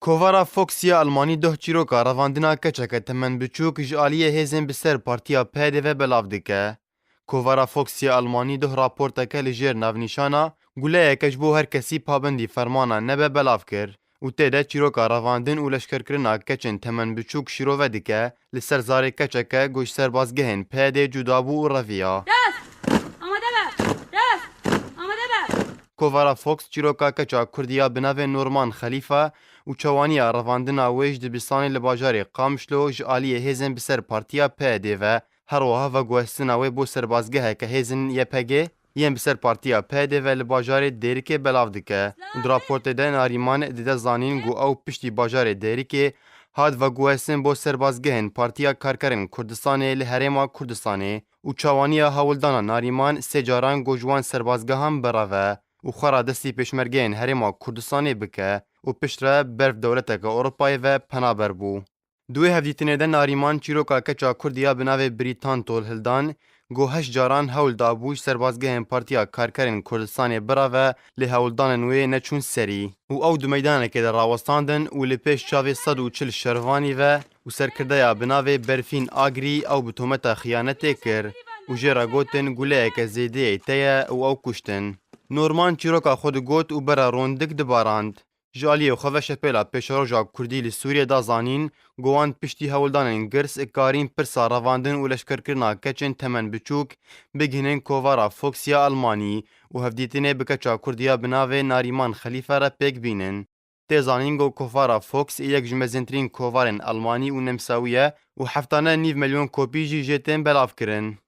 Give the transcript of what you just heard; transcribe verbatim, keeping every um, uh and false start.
Kovara Fox ya Almanî doh çîroka revandina keçeke temenbiçûk ji aliyê hêzên bi ser partiya P D ve belav dike. Kovara Fox ya Almanî doh raporteke li jêr navnîşana "Guleyeke ji bo her kesî pabendî fermana nebe" belav kir û tê de çîroka revandin û leşkerkirina keçên temenbiçûk şîrove dike, li ser zarê keçeke ku ji serbazgehên P D cuda bû û reviya. Rast! Amade be! Rast! Amade be! Kovara Fox çîroka keça Kurdî ya bi navê Norman Xelîfe û çawaniya revandina wê ji dibistanê li bajarê Qamişlo ji aliyê hêzên bi ser partiya P D ve, her wiha veguhestina wê bo serbazgeheke hêzên Y P G yên bi ser partiya P D ve li bajarê Dêrikê belav dike û di raportê de Narîman dide zanîn ku ew piştî bajarê Dêrikê hat veguhestin bo serbazgehên Partiya Karkerên Kurdistanê li Herêma Kurdistanê û çawaniya hewldana Narîman sê caran ku ji wan serbazgehan bireve û xwe radestî pêşmergeyên Herêma Kurdistanê bike û piştre ber bi dewleteke Ewropayê ve penaber bû. Di wê hevdîtinê de Narîman çîroka keça Kurdî ya bi navê Brîtan Tol hildan, ku heşt caran hewl dabû ji serbazgehên Partiya Karkerên Kurdistanê bireve, lê hewldanên wê neçûn serî û ew di meydanekê de rawestandin û li pêş çavê sed û çil şervanî ve û serkirdeya bi navê Berfîn Agrî ew bi tometa xiyanetê kir û jê re gotin guleyeke zêdeyê te ye û ew kuştin. Norman çîroka xwe digot û bera rondik dibarand. Ji aliyê xwe ve Şepêla Pêşeroja Kurdî li Sûriyê da zanîn, ku wan piştî hewldanên girs karîn pirsa revandin û leşkerkirina keçên temen biçûk bigihînin kovara Fox ya Almanî û hevdîtinê bi keça Kurdî ya bi navê Narîman Xelîfe re pêk bînin. Tê zanîn ku kovara Fox yek ji mezintirîn kovarên Almanî û nemsawî ye û heftane nîv milyon kopî jî jê tên belavkirin.